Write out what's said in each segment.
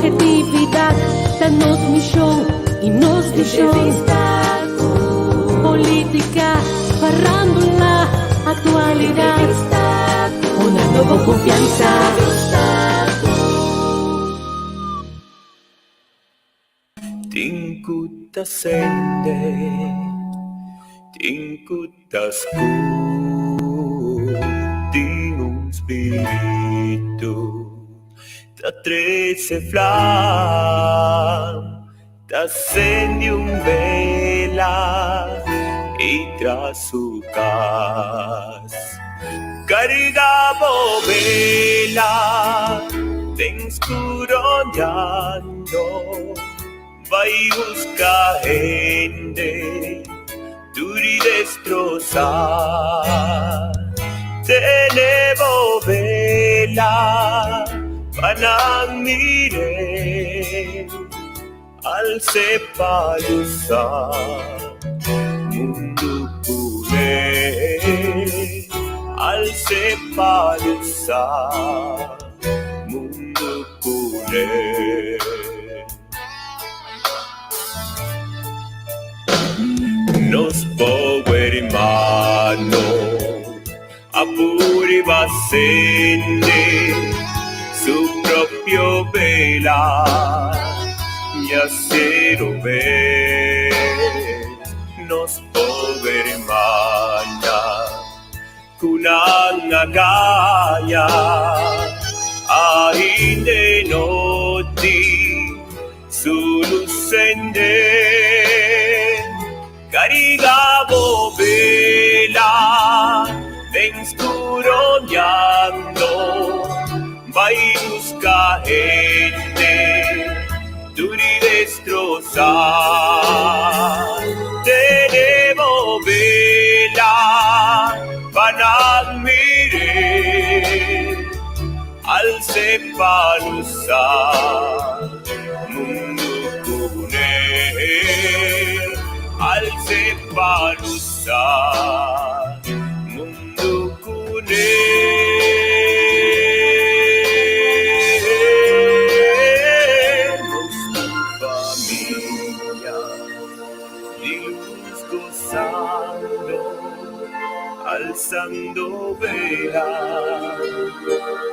Obhetividad ta nos mision y nos vision. Politica, farándula, actualidad. Honrando bo confianza. Tin ku ta sende, tin ku ta skur, tin un spiritu ta trese flam, ta sende un bela i tras su kas. Karga bo bela den skuro yando, bai buska hende duri destrosá. Tene bo bela pa nan mir'é, als'é pa lusa mundu kuné, als'é pa lusa mundu kuné. Nos pober hermano a purba sende su propio bela y acero ve. Nos pober hermana ku nan a gaña ainda no tin su lus sende. Carga bo bela den scuro yando, bai busca hende duri destrosa. Tene bo bela pa nan mir'é, als'é pa lusa mundu kuné, als'é pa lusa mundu kuné. Nos tur famia di lus gosando, alsando bela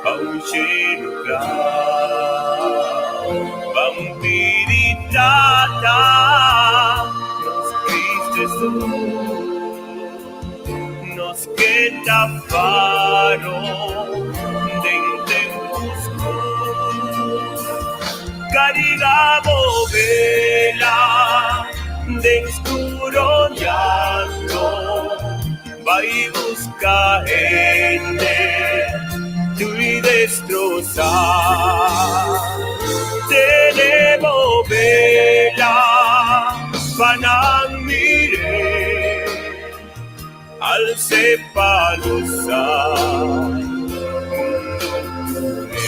pa un shelu kla. Ban pidi Tata nos Cristo Jesus, nos ke ta faro den tempu skur. Carga bo bela den skuro yando, bai buska hende duri destrosá. Tene bo bela pa nan mir'é, als'é pa lusa mundu kuné.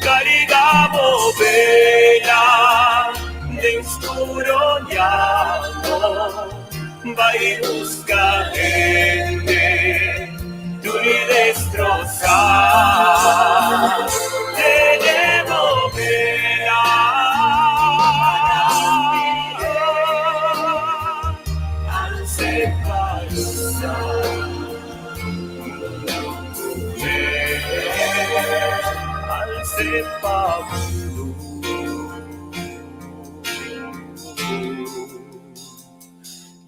Carga bo bela den skuro yando, bai buska hende duri destrosá. Tene bo bela als'é pa lusa.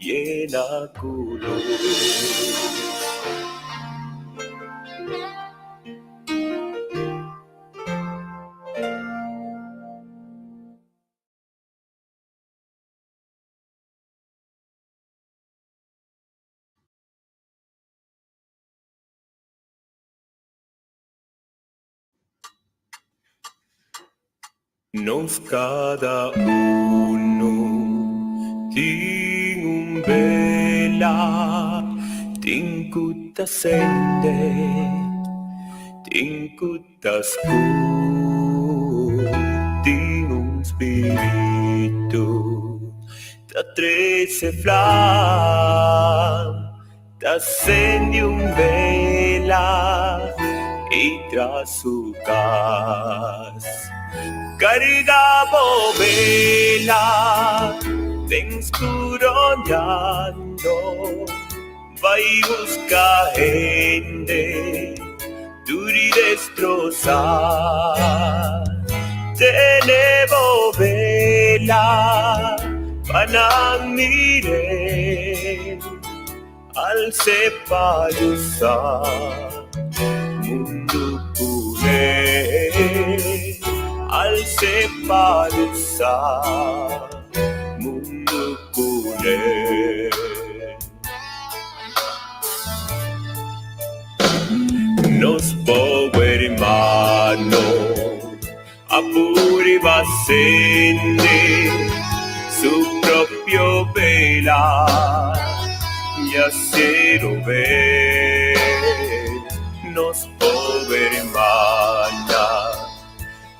Llena ku luz. Nos kada unu tin un bela, tin ku ta sende, tin ku ta skur, tin un spiritu ta trese flam, ta sende un bela i. tras su kas. Karga bo bela den skuro andando, bai buska hende duri destrosá. Tene bo bela pa nan mir'é. Als'é pa lusa mundu kuné. Als'é pa lusa mundu kuné. Nos pober hermano a puriba sende su propio bela y hacielo ver. Nos pober hermana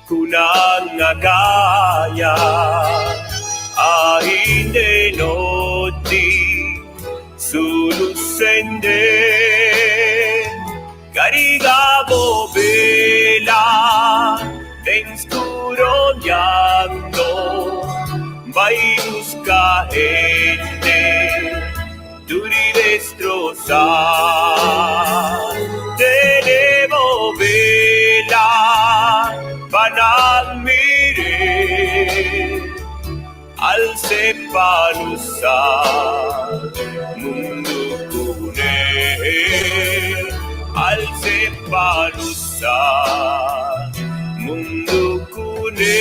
ku nan a gaña ainda no tin su lus sende. Kariga bo bela den skuro ñando, bai buska hende duri destrosá. Tene bo bela pa nan mir'é, als'é pa lusa mundu kuné. Als'é pa lusa mundu kuné.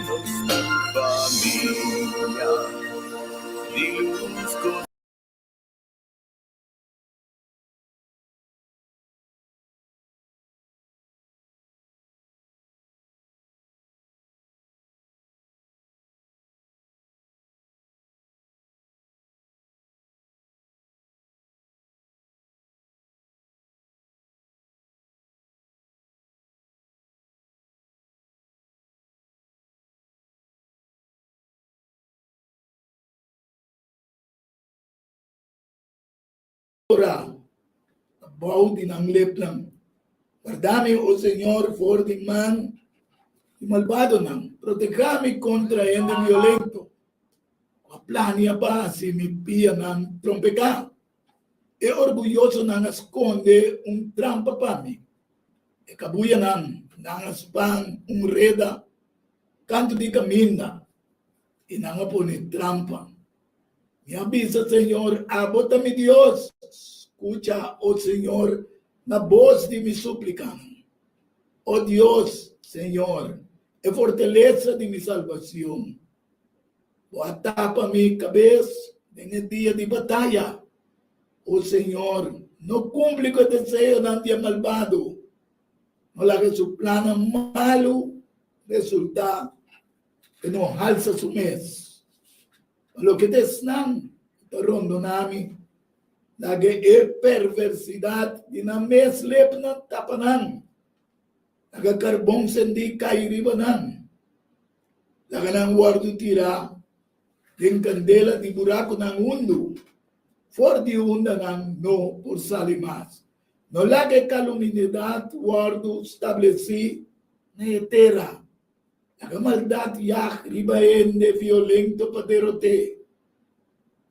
Nos tur famia di lus ku. Ora abou di nan lepnan. Warda mi, o Señor, for di man di malbadonan. Protegá mi kontra hende violento ku a plania pa hasi mi pianan trompeká. E orguyosonan a skonde un trampa pa mi. E kabuyanan, nan a span un reda kantu di kaminda i nan a pone trampa. Mi a bisa Señor, Abo ta mi Dios. Scucha, o Señor, na bos di mi suplicanan. O Dios, Señor, e fortaleza di mi salbacion. Bo a tapa mi cabes den e dia di bataya. O Señor, no cumpli cu e deseonan di e malbado. No laga su plannan malu resulta. E no halsa su mes. Pa loke ta esnan ku ta rondoná mi, laga e perversidat di nan mes lepnan tapa nan. Laga karbon sendí kai riba nan. Laga nan wòrdu tirá den kandela di burakunan hundu, for di unda nan no por sali mas. No laga e kalumnidat wòrdu stablesí na e tera. Laga maldat yag riba hende violento pa derot'é.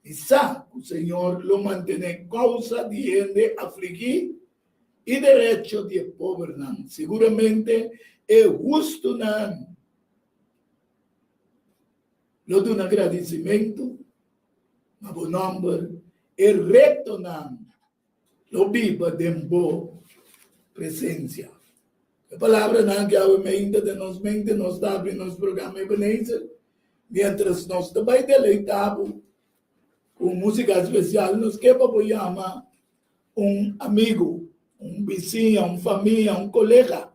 Mi sa ku Señor lo mantené kousa di hende afligí i derecho di e pobernan. Siguramente e hustunan lo duna gradisimentu na bo nòmber, e rektonan Lo biba den bo presencia. E palabranan aki awe meinta den nos mente, nos ta abri nos programa Ebenezer, mientras nos ta bai deleita bo cu musica especial, nos ke pa bo yama un amigo, un bisiña, un famia, un colega,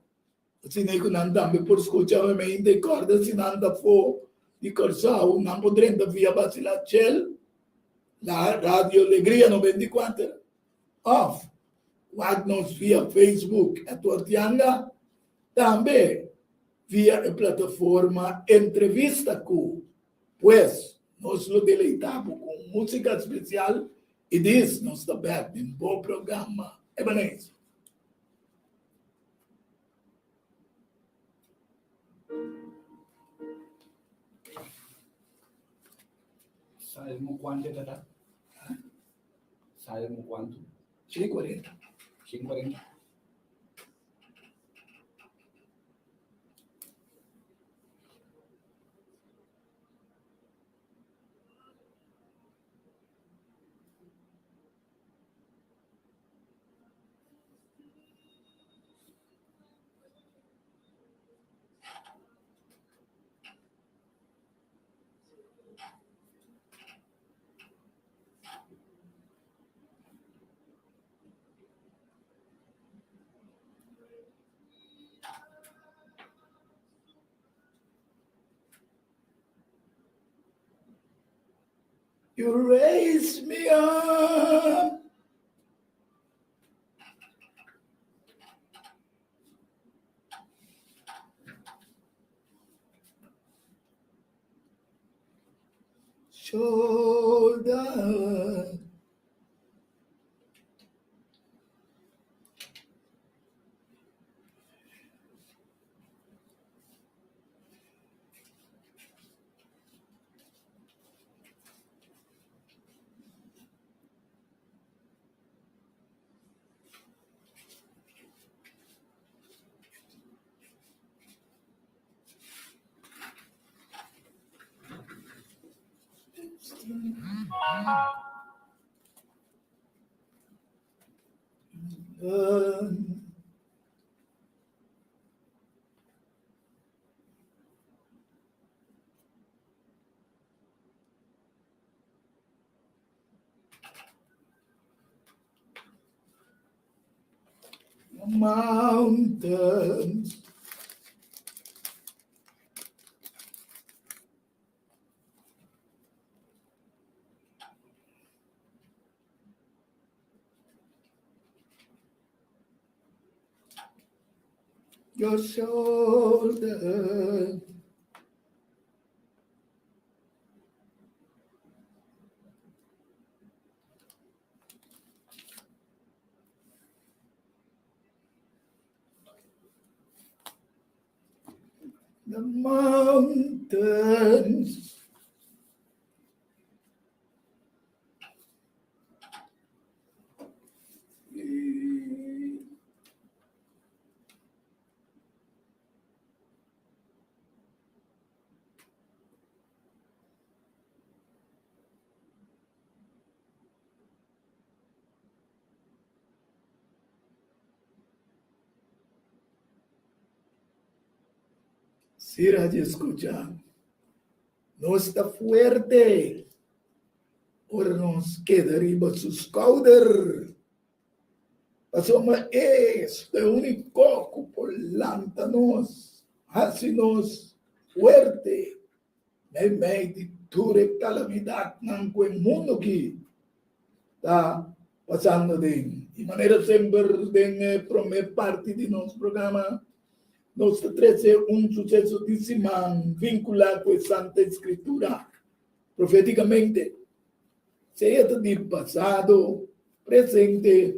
asina cu nan tambe por scucha awe meinta y corda si nan ta afo di Corsou, nan por drenta via Basilachel. La Radio Alegria 94 òf wak nos via Facebook Edward Yanga, tambe via e plataforma Entrevista Ku. Pues, nos lo deleitá bo ku un músika spesial. I dis nos ta bek den bo programa Ebenezer. Salmo kuantu ta ta? Salmo kuantu? 140. 140. You raise me up. Shoulder. Mountains. Your shoulder. The mountains. Sí, radio escucha. Nos ta fuerte. Ora nos keda riba su skouder. Pasobra es ta e úniko ku por lanta nos, hasi nos fuerte meimei di tur e kalamidatnan ku e mundu aki ta pasando den. I manera semper den e promé parti di nos programa, nos ta trese un suseso di siman vinkulá ku e Santa Eskritura profétikamente. Sea ta di pasado, presente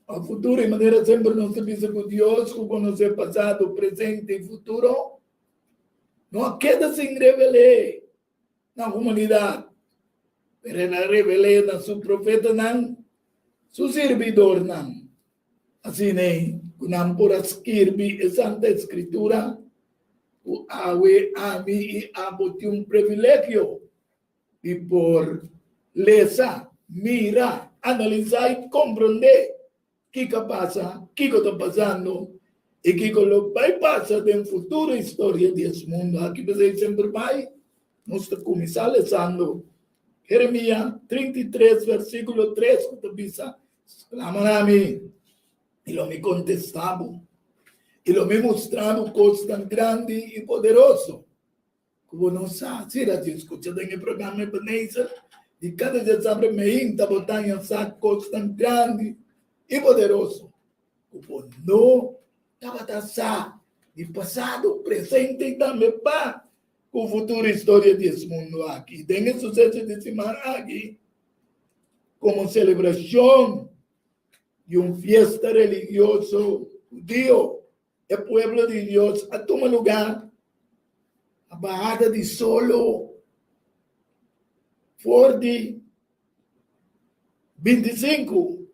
òf futuro. I manera semper nos ta bisa ku Dios ku konosé pasado, presente i futuro no a keda sin revel'é na humanidat, pero el a revel'é na su profetanan, su sirbidornan, asina ku nan por a skirbi e Santa Eskritura ku awe ami i abo tin un privilegio di por lesa, mira, analisá i komprondé kiko a pasa, kiko ta pasando i kiko lo bai pasa den futuro historia di es mundu aki. P'esei semper bai nos ta kuminsá lesando Jeremia 33 versíkulo 3 ku ta bisa, Sklama na mi i lo mi kontestá bo, i lo mi mustra bo kosnan grandi i poderoso Ku bo no sa, si radio skucha den e programa Ebenezer di kada djasabre meinta bo ta haña sa kosnan grandi i poderoso ku bo no tabata sa di pasado, presente i tambe pa ku futuro historia di es mundu aki. Den e suseso di siman aki. Komo selebrashon di un fiesta religioso hudio, e pueblo di Dios a tuma lugá na bahada di solo for di 25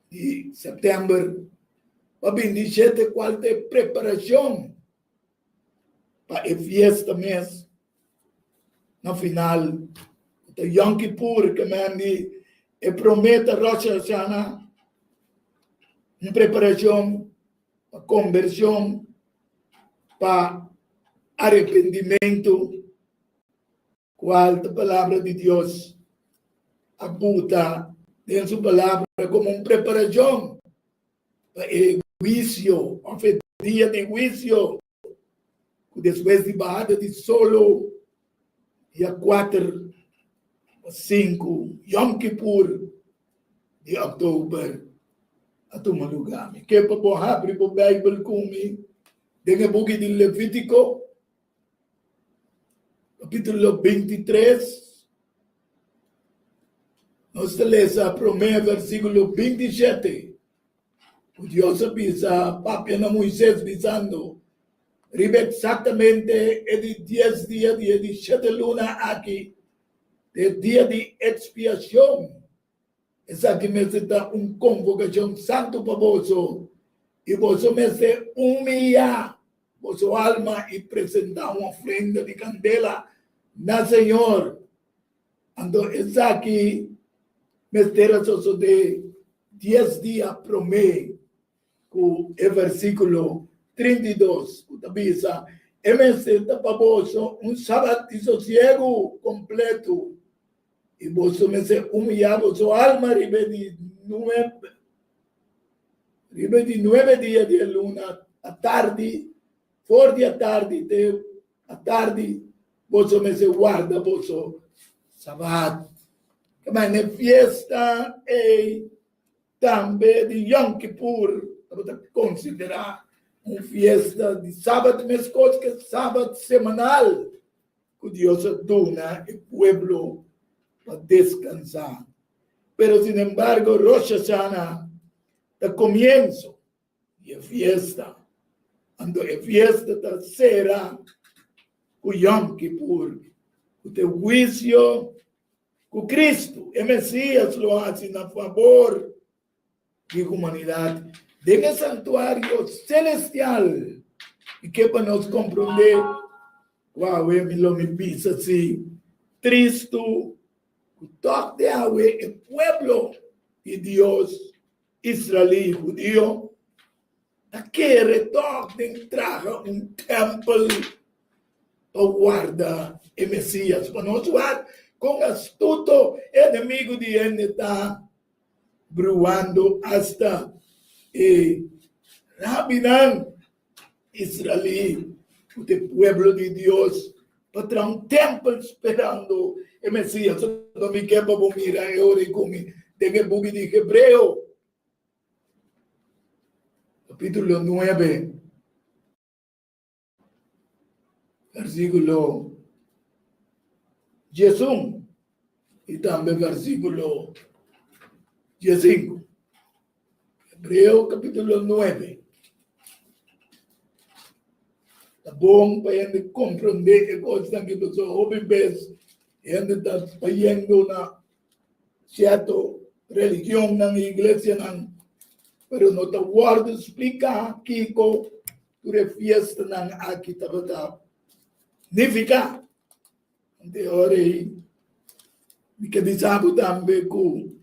di sèptèmber pa 27 kual ta e preparashon pa e fiesta mes. Na final ta Yom Kippur ke men di e promé ta Rosh Hashanah, un preparashon pa kombershon, pa arepentimentu, kual ta palabra di Dios a buta den su palabra komo un preparashon pa e huisio òf e dia di huisio. Ku despues di bahada di solo dia kuater pa sinku Yom Kippur di òktober a tuma lugá. Mi ke pa bo habri bo Beibel ku mi den e buki di Levítiko, kapítulo 23. Nos ta lesa promé versíkulo 27. Ku Dios a bisa papia na Moises, bisando, Riba eksaktamente e di dies dia di e di shete luna aki ta e dia di ekspiashon. Esaki mester ta un konvokashon santu pa boso, i boso mester humiyá boso alma i presentá un ofrenda di kandela na señor. Anto esaki mester a sosodé dies dia promé ku e versíkulo 32 ku ta bisa, E mester ta pa boso un sabat di sosiegu kompletu, i boso mester humiyá boso alma riba e di nuebe riba e di nuebe dia di e luna atardi, for di atardi te atardi boso mester warda boso sabat. Kaba na e fiesta ei tambe di Yom Kippur tabata konsiderá un fiesta di sabat meskos ku e sabat semanal ku Dios a duna e pueblo pa deskansá. Pero sinembargo Rosh Hashanah ta komienso di e fiesta. Anto e fiesta ta sera ku Yom Kippur, ku ta e huisio ku Kristu, e Mesias, lo hasi na fabor di humanidat den e santuario selestial. I ke pa nos komprondé ku awe mi lo mi bisa si tristu ku tòg di awe e pueblo di Dios Israelí hudio ta kere tòg den traha un tèmpel pa warda e Mesías. Pa nos wak kon astuto e enemigu di hende ta bruando asta e rabinan israelí ku ta e pueblo di Dios pa traha un tèmpel sperando e Mesías. Anto mi ke pa bo mira e ora ei ku mi den e buki di Hebreo, kapítulo nuebe, versíkulo 11 i tambe versíkulo 15. Hebreo capítulo 9. Ta bon pa hende comprende e cosnan aki pasobra hopi bes hende ta bayendo na cierto religionnan y iglesianan pero no ta wordo splica kico tur e fiestanan aki tabata nifica. Ante ora ei mi ke bisa bo tambe ku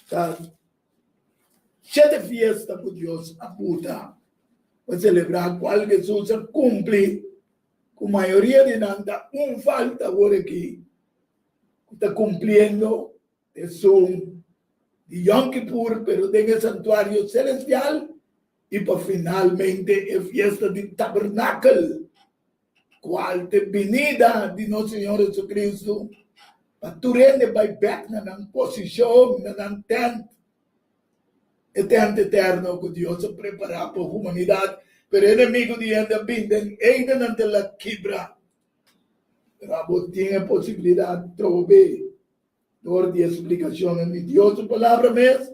ta shete fiesta ku Dios a buta pa selebrá kual Hesus a kumpli ku mayoria di nan ta un falta awor aki ku ta kumpliendo esun di Yom Kippur pero den e santuario selestial i pa finalmente e fiesta di Tabernakel Cual ta e binida di nos Señor Jesucristo pa tur hende bai bek na nan posicion, na nan tent, e tent eterno cu Dios a prepara pa humanidad, pero e enemigo di hende a bin den eida nan te la kibra. Pero abo tin e posibilidad trobe. Dor di e splikashonnan di Dios su Palabra mes,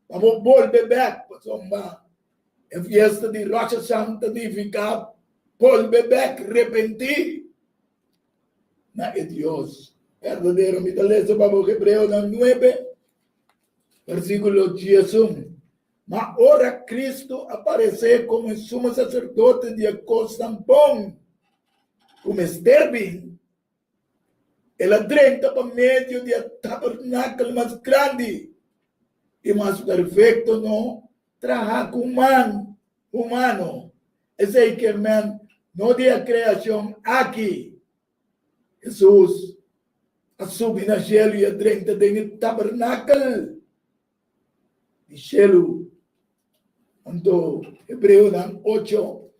pa bo bolbe bèk, pasobra e fiesta di Rosh Hashan ta nifiká bolbe bèk, repentí na e Dios berdadero. Mi ta lesa pa bo Hebreonan nuebe, versíkulo diesun. Ma ora Cristo a paresé komo e Sumo Saserdote di e kosnan bon ku mester bin, El a drenta pa medio di e tabernakel mas grandi i mas perfekto no traha ku man humano, esei ke men no di e kreashon aki. Hesus a subi na shelu i a drenta den e tabernakel di shelu. Anto Hebreonan ocho,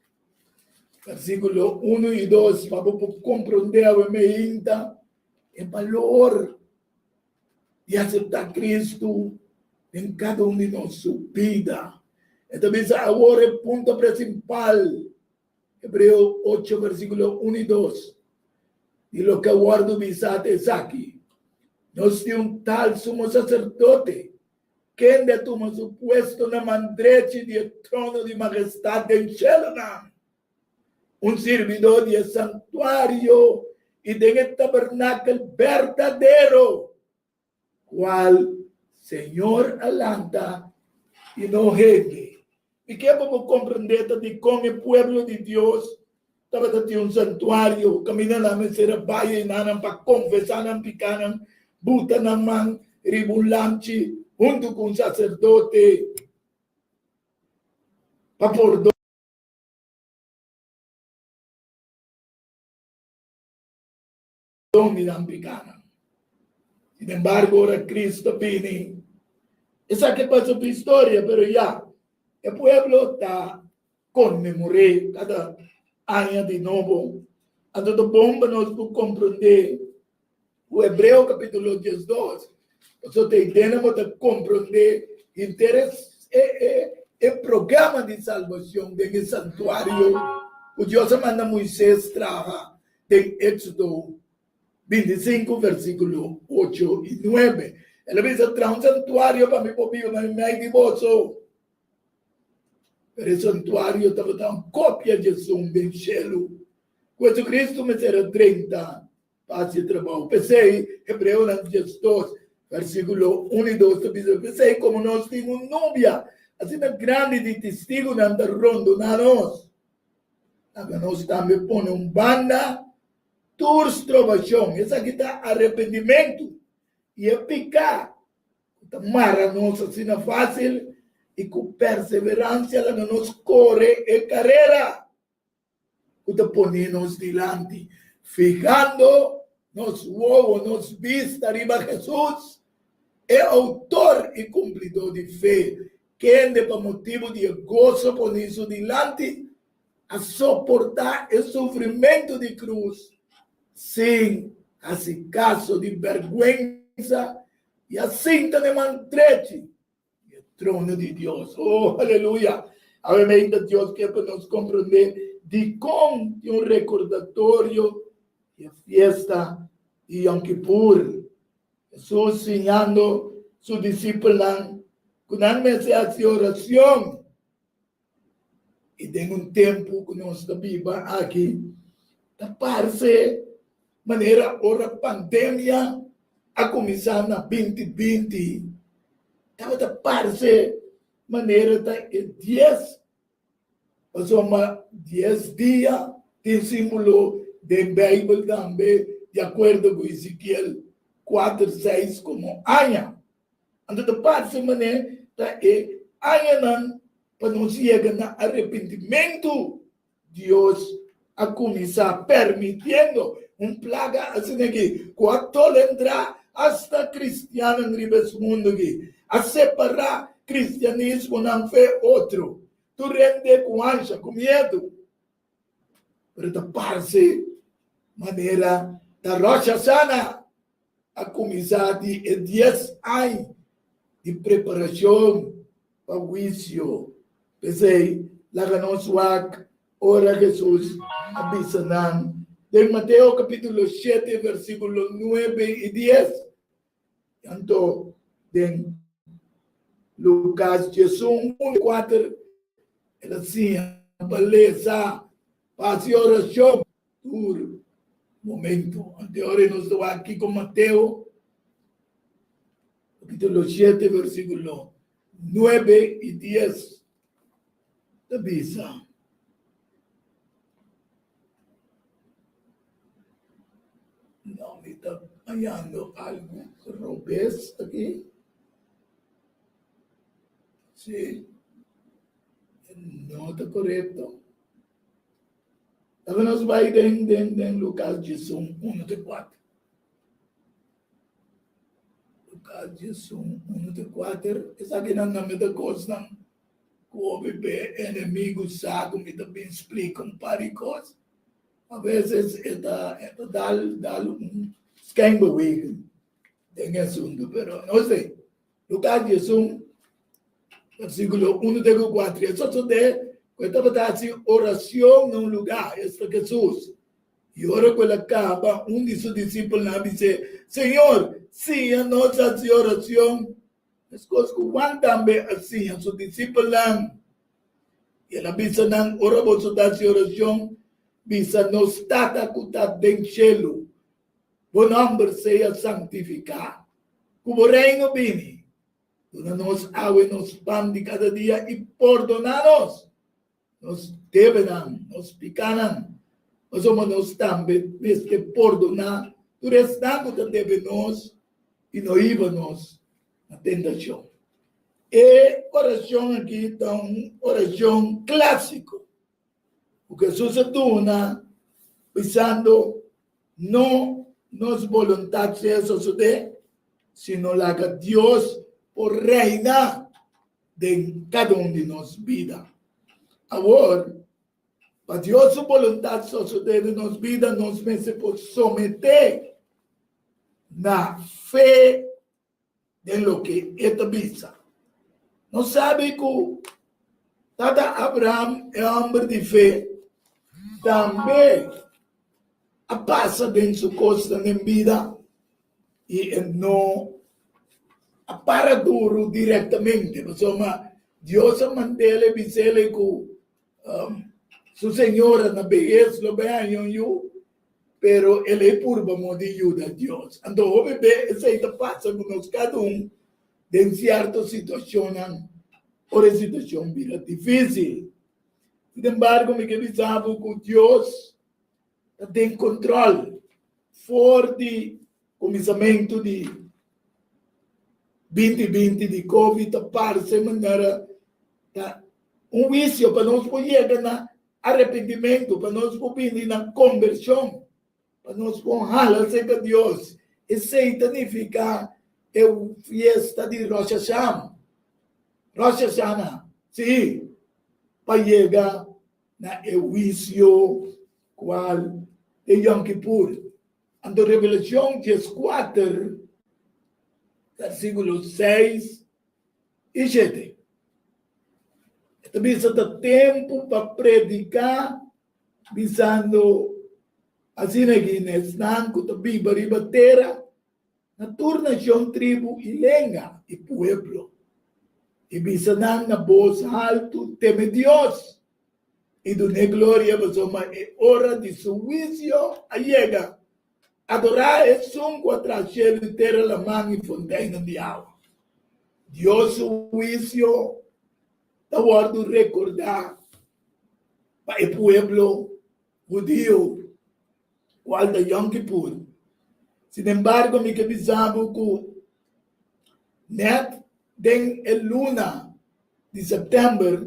versíkulo unu i dos, pa bo por komprondé awe meinta e balor di aseptá Kristu den kada un di nos su bida. E ta bisa awor e punto prinsipal, Hebreo ocho, versíkulo unu i dos, di loke a wòrdu bisá ta esaki, Nos tin un tal sumo saserdote Kende a tuma su puesto na man drechi di e trono di Mahestat den shelunan, un sirbidó di e santuario i den e tabernakel berdadero, kual Señor a lanta i no hende. Mi ke pa bo komprendé ta dikon e pueblo di Dios tabata tin un santuario kaminda nan mester a bai einanan pa konfesá nan pikánan, buta nan man riba un lamchi huntu ku un saserdote pa pordon di nan pikánan. Sin embargo, ora Cristo bini, esaki a pasa pa historia, pero ya e pueblo ta konmemor'é kada aña di nobo. Anto ta bon pa nos por komprondé ku Hebreo kapítulo diesdos, pasobra ta idea bo ta komprondé henter e programa di salbashon den e santuario ku Dios a manda Moises traha den Éxodo bintisinku versíkulo ocho i nuebe. El a bisa, Traha un santuario pa mi por biba meimei di boso. Pero e santuario tabata un kopia di esun den shelu, ku Jesucristo mester a drenta pa hasi e trabou. P'esei, Hebreonan diesdos, versíkulo un i dos ta bisa, P'esei, komo nos tin un nubia asina grandi di testigunan ta rondoná nos, laga nos tambe pone un banda tur strobashon, esaki ta arepentimentu i e piká ku ta mara nos asina fásil i ku perseveransia laga nos kore e karera ku ta pone nos dilanti, fihando nos wowo, nos bista riba Hesus, e outor i kumplidó di fe, kende pa motibu di e goso poní su dilanti a soportá e sufrimentu di krus sin hasi kaso di bèrgwensa i a sinta na e man drechi di e trono di Dios. Oh, aleluya! Awe meinta Dios ke pa nos komprondé dikon tin un rekordatorio di e fiesta di Yom Kippur. Hesus siñando su disipelnan ku nan mester hasi orashon. I den un tempu ku nos ta biba aki, ta parse manera ora pandemia a kuminsá na binti binti, tabata parse manera ta e dies, pasobra dies dia tin símbolo den Beibel tambe, di akuerdo ku Ezekiel kuater seis komo aña. Anto ta parse manera ta e añanan pa nos yega na arepentimentu. Dios a kuminsá permitiendo un plaga asina aki ku a tolendrá asta kristiannan riba es mundu aki, a separá kristianismonan fe otro. Tur hende ku ansha, ku miedu. Pero ta parse manera ta Rosh Hashanah a kuminsá di e dies aña di preparashon pa huisio. P'esei, laga nos wak ora Hesus a bisa nan den Mateo kapítulo shete, versíkulo nuebe i dies. Anto den Lucas 11, 4, el a siña pa lesa, pa hasi orashon tur momento. Ante ora nos ta wak kiko Mateo kapitulo 7 versikulo 9 i 10 ta bisa. No, mi ta hañando algu robes aki. Sí, no ta korekto. Laga nos bai den den den Lukas 11, 1 te 4. Lukas 11, 1 te 4. Esakinan nan mi ta kosnan ku hopi be enemigu sa ku mi ta bin splika un par di kos. A veces e ta e ta dal dal un schijnbeweging den e asuntu, pero no sé. Lukas 11, versíkulo 1 te ku 4. E sosodé ku e tabata hasi orashon na un lugá, esta Hesus. I ora ku el a kaba, un di su disipelnan a bis'é, Señor, siña nos hasi orashon, meskos ku Juan tambe a siña su disipelnan. I el a bisa nan, Ora boso ta hasi orashon, bisa, Nos Tata ku ta den shelu, bo nòmber sea santifiká. Ku bo Reino bini. Duna nos awe nos pan di kada dia i pordoná nos nos debenan, nos pikánan, pasobra nos tambe mester pordoná tur esnan ku ta debe nos i no hiba nos na tentashon. E orashon aki ta un orashon klásiko ku Hesus a duna bisando, No nos boluntat sea sosodé, sino laga Dios por reina den kada un di nos bida. Awor, pa Dios su boluntat sosodé den nos bida, nos mester por someté na fe den loke e ta bisa. Nos sabi ku Tata Abraham, e hòmber di fe, tambe a pasa den su kosnan den bida i e no a para duru direktamente, pasobra Dios a mand'el e bis'el ku su señora na behes lo bai haña un yu, pero el ei purba mo di yuda Dios. Anto hopi be esei ta pasa ku nos kada un den sierto situashonnan ora e situashon bira difísil. Sin embargo, mi ke bisa bo ku Dios ta den kontrol for di kuminsamentu di 2020 di Covid ta parse manera ta un wisio pa nos por yega na arepentimentu, pa nos por bini na kombershon, pa nos por hala serka Dios. Esei ta nifiká e fiesta di Rosh Hashanah. Rosh Hashanah, sí, pa yega na e wisio kual e Yom Kippur. Anto Revelashon 14, versíkulo 6 i 7. E ta bisa ta tempu pa prediká bisando asina aki na esnan ku ta biba riba tera, na tur nashon, tribu i lenga i pueblo, i bisa nan na bos haltu, Teme Dios i dun'é gloria, pasobra e ora di su huisio a yega. Adorá esun ku a traha shelu i tera, laman i fonteinnan di awa. Dios su huisio ta wòrdu rekordá pa e pueblo hudiu, kual ta Yom Kippur. Sinembargo, mi ke bisa bo ku nèt den e luna di sèptèmber,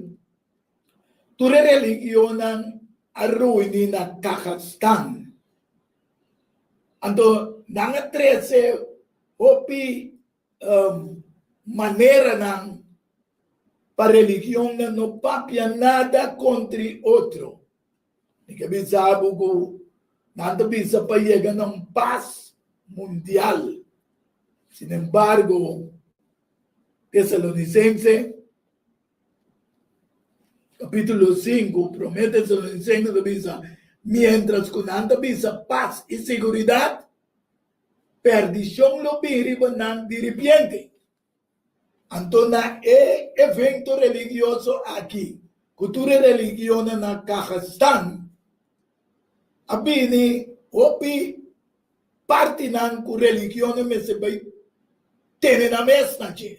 tur e religionnan a reuní na Kazakhstan. Anto nan a trese hopi maneranan pa religionnan no papia nada kontri otro. Mi ke bisa bo ku nan ta bisa pa yega na un pas mundial. Sinembargo, Tesalonisense Capítulo 5, Promé Tesalonicenses ta bisa, mientras ku nan ta bisa pas i siguridat, Perdishon lo bin riba nan diripiente. Anto na e evento religioso aki, ku tur e religionnan na Kajastan, a bini hopi partinan ku religionnan mester bai tene nan mes na dje,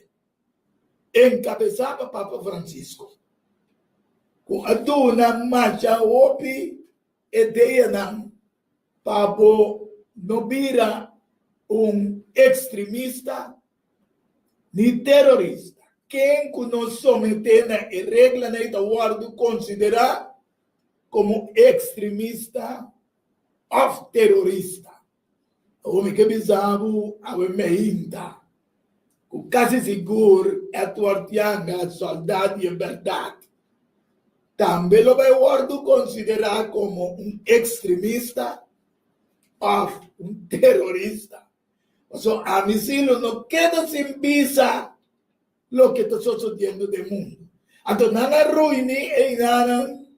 enkabesá pa Papa Francisco, ku a duna masha hopi ideanan pa bo no bira un ekstremista ni terorista. Ken ku no someté na e reglanan ei ta wòrdu konsiderá komo ekstremista òf terorista. Awor mi ke bisa bo awe meinta ku kasi sigur Edward Yanga, sòldat di e bèrdat, tambe lo bai wòrdu konsiderá komo un ekstremista òf un terorista. Pasobra ami si lo no keda sin bisa loke ta sosodiendo den mundu. Anto nan a ruini einanan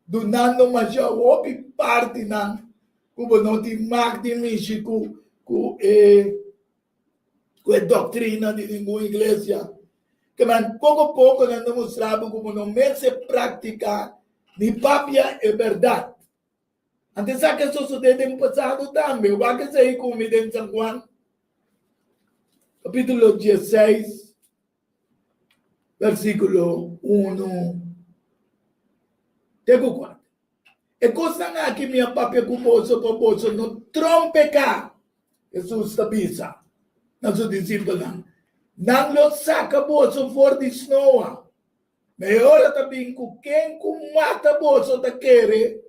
dunando masha hopi partinan ku bo no tin mag di mishi ku ku e ku e doktrina di ningun iglesia. Keman poko poko nan ta mustra bo ku bo no mester praktika ni papia e bèrdat. Anto esaki a sosodé den pasado tambe. Wak esei ku mi den San Juan, kapítulo dieseis, versíkulo unu te ku kuater. E kosnan aki mi a papia ku boso pa boso no trompeká, Hesus ta bisa na su disipelnan. Nan lo saka boso for di snoa. Ma e ora ta bin ku ken ku mata boso ta kere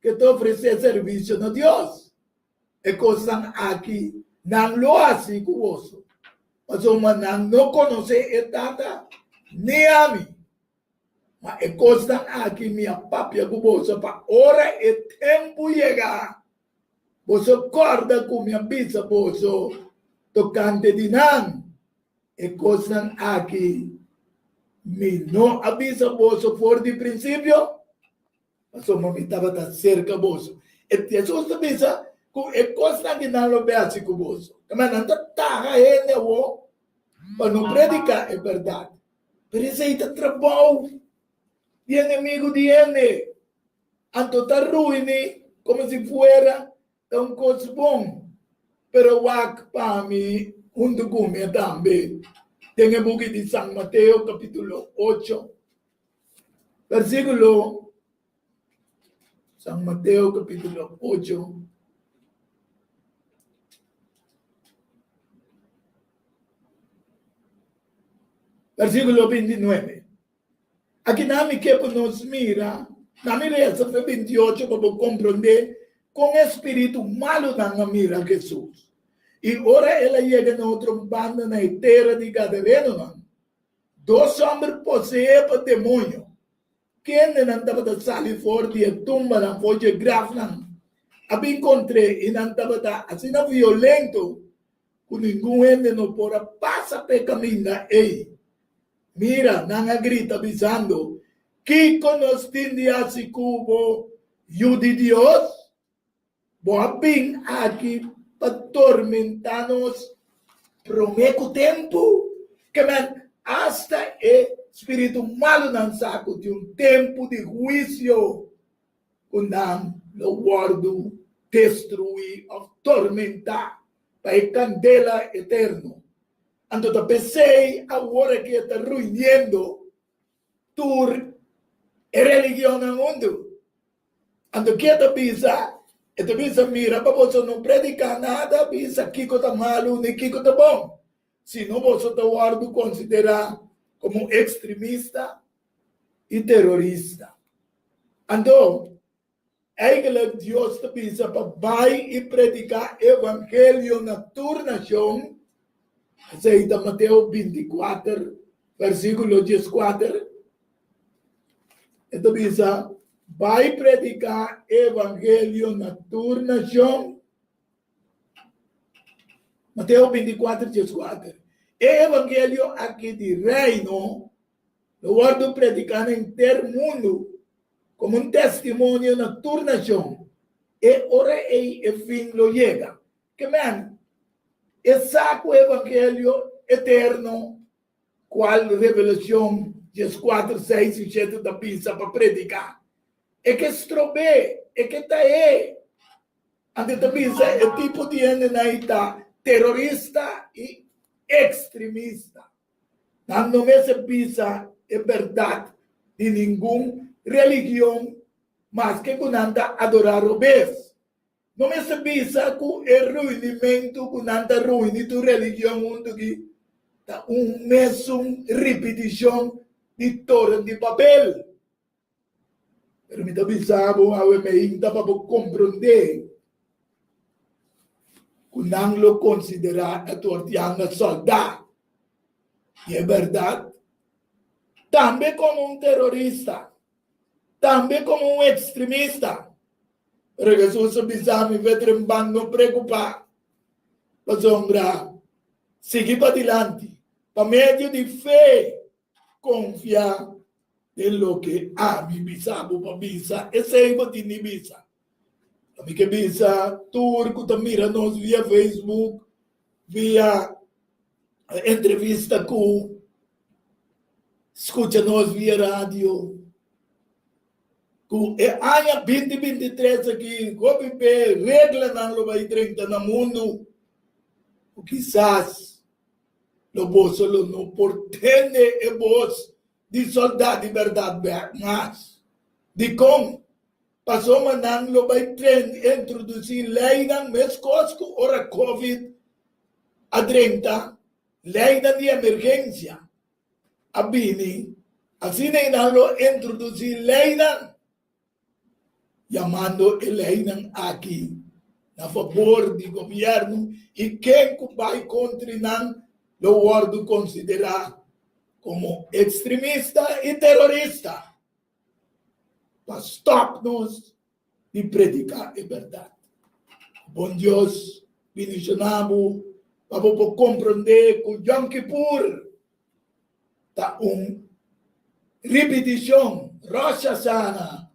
ke ta ofresé servisio na Dios. E kosnan aki nan lo hasi ku boso, pasobra nan no konosé e Tata ni ami. Ma e kosnan aki mi a papia ku boso pa ora e tempu yega, boso kòrda ku mi a bisa boso tokante di nan. E kosnan aki mi no a bisa boso for di prinsipio, pasobra mi tabata serka boso. E Hesus ta bisa ku e kosnan aki nan lo bai hasi ku boso. Kamba nan ta taha hende awor pa no prediká e bèrdat. Pero esei ta trabou di enemigu di hende. Anto ta ruini komo si fuera Ta un kos bon, pero wak pa mi huntu ku mi tambe den e buki di San Mateo kapítulo ocho, versíkulo San Mateo kapítulo ocho. Versíkulo 29. Aki nan mi ke pa nos mira, nan mi resa fe 28 pa bo komprondé kon e spiritu malunan a mira Hesus. I ora el a yega na otro banda na e tera di Gadarenonan, dos hòmber poseé pa demoño, kendenan tabata sali for di e tumbanan, for dje grafnan, a bin kontr'é i nan tabata asina violento ku ningun hende no por a pasa p'e kaminda ei. Mira, nan a grita bisando, Kiko nos tin di hasi ku bo, Yu di Dios? Bo a bin aki pa tormentá nos promé ku tempu? Ke men, asta e spiritu malunan sa ku tin un tempu di huisio ku nan lo wòrdu destruí òf tormentá pa e kandela eterno. Anto ta p'esei awor aki e ta ruiniendo tur e religionnan huntu. Anto ke e ta bisa? E ta bisa, Mira pa boso no prediká nada, bisa kiko ta malu ni kiko ta bon, sino boso ta wòrdu konsiderá komo ekstremista i terorista. Anto, Eigenlijk Dios ta bisa pa bai i prediká evangelio na tur nashon, esei ta Mateo 24 versíkulo 14. E ta bisa, bai prediká evangelio na tur nashon. Mateo 24, 14. E evangelio aki di reino lo wòrdu prediká na henter mundu komo un testimonio na tur nashon. E ora ei e fin lo yega. Ke men? E sa ku evangelio eterno, kual Revelashon 14, 6 i 7 ta bisa pa prediká. E ke strob'é, e ke taé. Anto ta bisa e tipo di hendenan ei ta terorista i ekstremista. Nan no mester bisa e bèrdat di ningun religion maske ku nan ta adorá robes. No mester bisa ku e ruinimentu ku nan ta ruini tur religion huntu aki ta un mesun ripitishon di Toren di Babel. Pero mi ta bisa bo awe meinta pa bo komprondé ku nan lo konsiderá e tortianga sòldá di e bèrdat, tambe komo un terorista, tambe komo un ekstremista. Pero Hesus a bisa mi, Vetrenban, no preokupá, pasobra sigui padilanti pa medio di fe. Konfia den loke ami bisa bo pa bisa, esei bo tin di bisa. Ami ke bisa tur ku ta mira nos via Facebook, via entrevista ku skucha nos via radio, ku e aña 2023 aki hopi be reglanan lo bai drenta na mundu ku kisas Lo boso lo no por tende e bos di soldá di bèrdat bèk mas. Dikon? Pasobra nan lo bai introdusí leinan meskos ku ora covid a drenta, leinan di emergensia a bini, asina ei nan lo introdusí leinan. Yamando e leinan aki na fabor di gobièrnu i ken ku bai kontri nan lo wòrdu konsiderá komo ekstremista i terorista pa stòp nos di prediká e bèrdat. Bon Dios bendishoná bo pa bo por komprondé ku Yom Kippur ta un ripitishon. Rosh Hashanah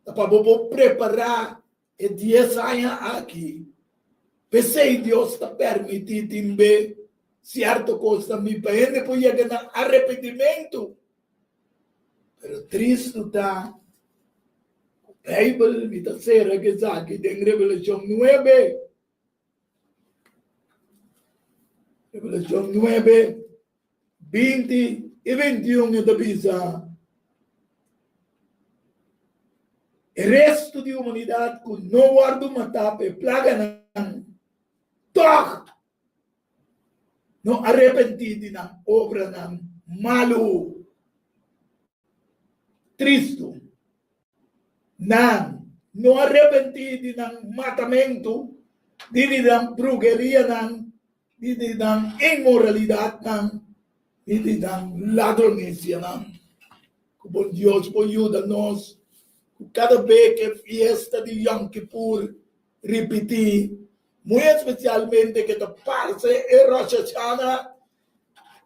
ta pa bo por prepará e dies aña aki. P'esei Dios ta permití tin be sierto kos tambe pa hende por yega na arepentimentu. Pero tristu ta ku Beibel mi ta sera ku esaki den Revelashon nuebe. Revelashon 9, 20 i 21 e ta bisa, E restu di humanidat ku no wòrdu matá pa e plaganan, tòg no arepentí di nan obranan malu. Tristu. Nan no a repentí di nan matamentu, ni di nan brugerianan, ni di nan inmoralidatnan, ni di nan ladronisianan. Ku bon Dios por yuda nos ku kada be ku e fiesta di Yom Kippur ripití, muy espesialmente ke ta parse e Rosh Hashanah,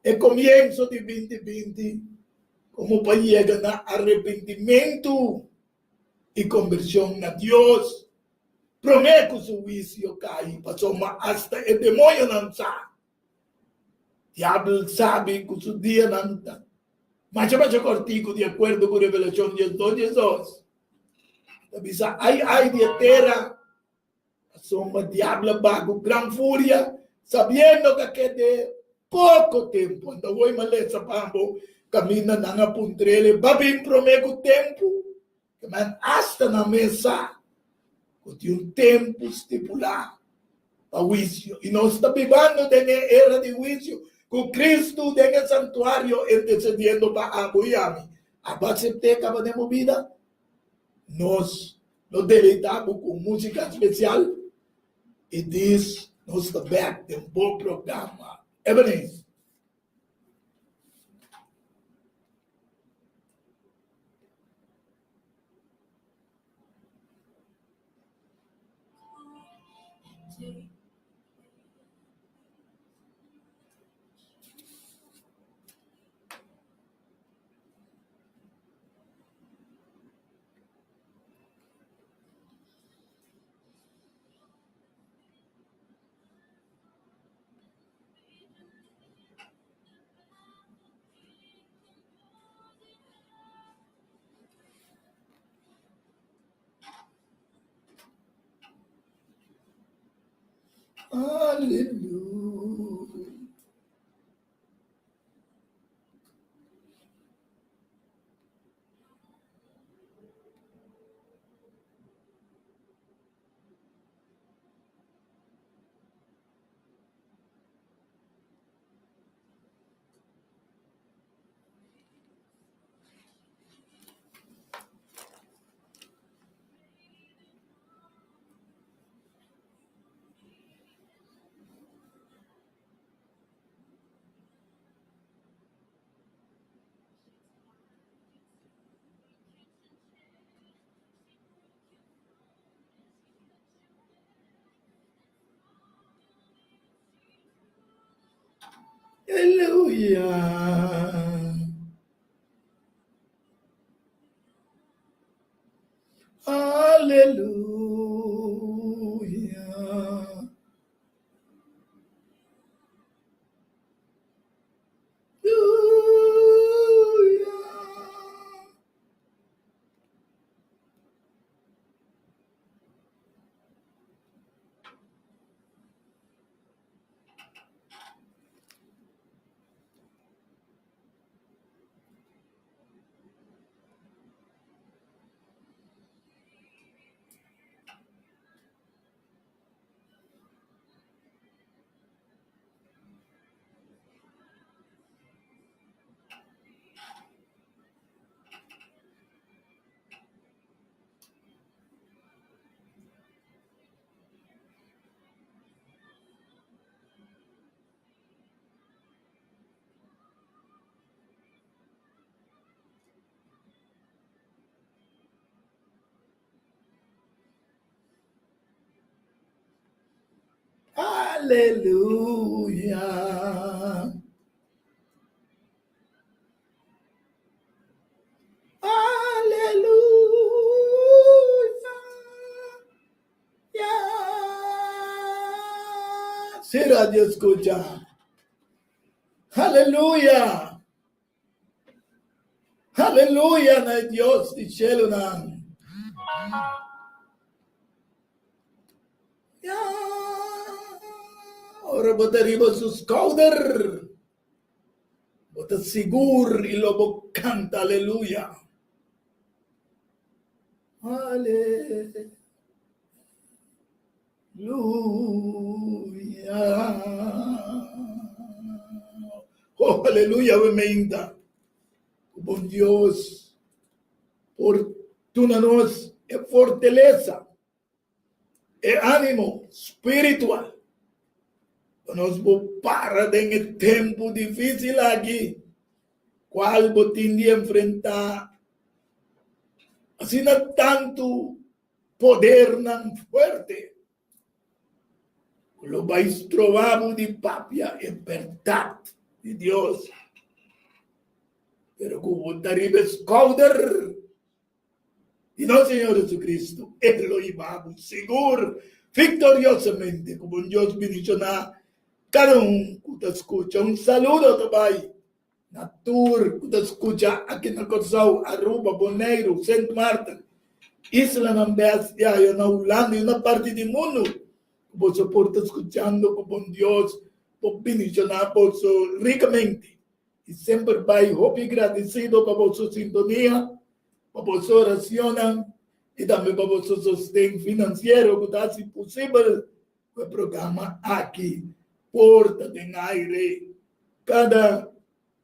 e komienso di 2020, komo pa yega na arepentimentu i kombershon na Dios promé ku su huisio kai, pasobra asta e demoñonan sa. Diabel sabi ku su dianan ta masha masha kòrtiku, di akuerdo ku Revelashon 12, 12. Ta bisa, Ai, ai di e tera! Pasobra diablo a baha ku gran furia, sabiendo ku a kede poko tempu. Anto awor mi a lesa pa bo kaminda nan a puntr'el, Ba bin promé ku tempu? Ke men asta nan mes sa ku tin un tempu stipulá pa huisio, i nos ta bibando den e era di huisio, ku Kristu den e santuario intersediendo pa abo i ami. Abo asept'é kaba den bo bida? Nos lo deleitá bo ku músika spesial i dis nos ta bèk den bo programa. Ebenezer. Aleluya. Aleluya. Aleluya. Aleluya. Aleluya. Aleluya. Ya. Sí, radio escucha. Aleluya. Aleluya na Dios di cielonan. Ya. Ora bo ta riba su skouder. Bo ta sigur i lo bo kanta aleluya. Aleluya. Oh, aleluya, we meinta. Ku bon Dios por duna nos e fortalesa. E ánimo spiritual pa nos por para den e tempu difísil aki kual bo tin di enfrentá asina tantu podernan fuerte ku lo bai stroba bo di papia e bèrdat di Dios. Pero ku bo ta riba e skouder Di nos Señor Jesucristo, E lo hiba bo sigur victoriosamente. Cu bon Dios bendiciona cada un cu ta scucha. Un saludo ta bay na tur cu ta scucha aki na Corsou, Aruba, Boneiru, Sint Maarten, Islanan Bestia y na Hulanda y na parti di mundo cu boso por ta scuchando. Cu bon Dios por bendiciona boso ricamente. Y semper bay hopi gradecido pa boso sintonia, pa boso oracionnan y tambe pa boso sosten financiero cu ta haci posibel cu e programa aki por ta den aire cada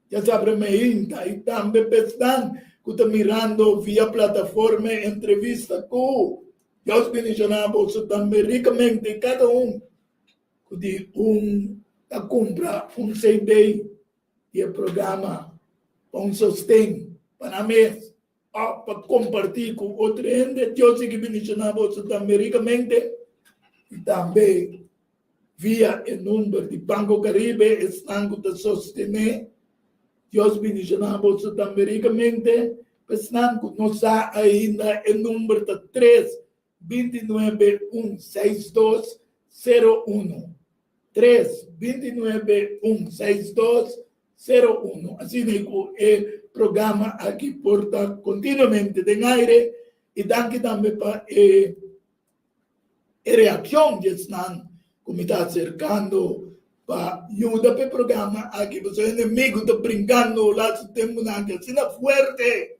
djasabra meinta y tambe p'esnan cu ta mirando via plataforma e entrevista cu Dios bendiciona boso tambe ricamente cada un cu di un ta cumpra un CD di e programa pa un sosten pa nan mes of pa comparti cu otro hende. Dios sigui bendiciona boso tambe ricamente y tambe via e number di Banco Caribe esnan cu ta sostene. Dios bendiciona boso tambe ricamente. Pa esnan cu no sa ainda e number ta tres 29 1 6 2 0 1 3 29 1 6 2 0 1 Asina ku e programa aki por ta kontinuamente den aire i danki tambe pa e e reakshon di esnan. ku mi ta aserkando pa yuda pa e programa aki pasobra e enemigu ta brinkando laatste tempunan aki asina fuerte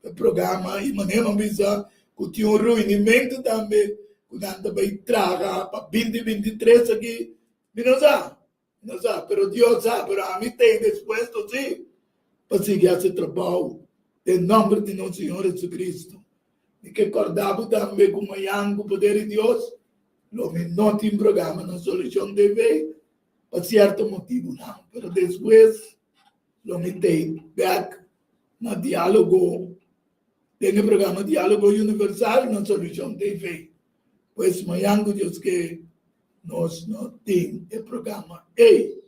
pa e programa i manera mi a bisa ku tin un reunimentu tambe ku nan ta bai traha pa binti 23 aki mi no sa mi no sa pero Dios sa pero ami ta dispuesto si pa sigui hasi trabou den nomber di nos Señor Jesucristo. Mi ke kòrda bo tambe ku mañan ku poder di Dios lo mi no tin programa na Solucion TV pa sierto motibunan, pero despues lo mi tei bèk na Diálogo den e programa Diálogo Universal na Solucion TV. Pues mañan ku Dios ke nos no tin e programa ei.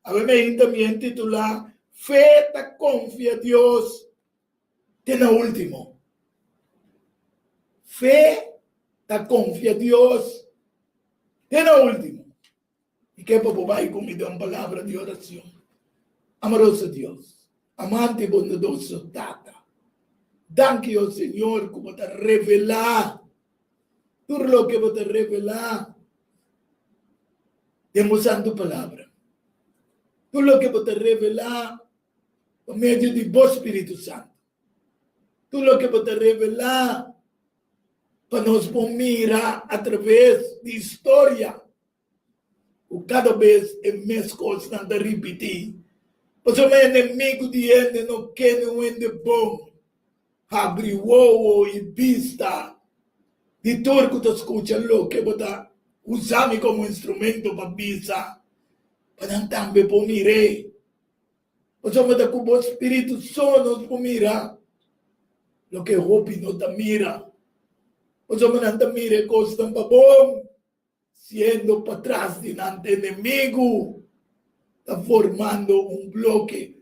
Awe mi ainda mi a intitulá Fe ta konfia Dios te na último. Fe ta konfia Dios te na último. I ke pa bo bai ku mi den un palabra di oracion. Amoroso Dios, amante i bondadoso Tata, danki, o Señor, ku bo ta revelá tur loke bo ta revelá den bo santu palabra. Tur loke bo ta revelá pa medio di bo Spiritu Santu. Tur loke bo ta revelá pa nos por mira atraves di historia ku kada bes e mes kosnan ta ripití. Pasobra e enemigu di hende no kende un hende bon. Habri wowo i bista di tur ku ta skucha loke bo ta usa mi komo instrumento pa bisa, pa nan tambe por mir'é. Pasobra ta ku bo spiritu so nos por mira loke hopi no ta mira. Pasobra nan ta mira e kosnan pa bon, siendo patras di nan ta enemigu ta formando un bloke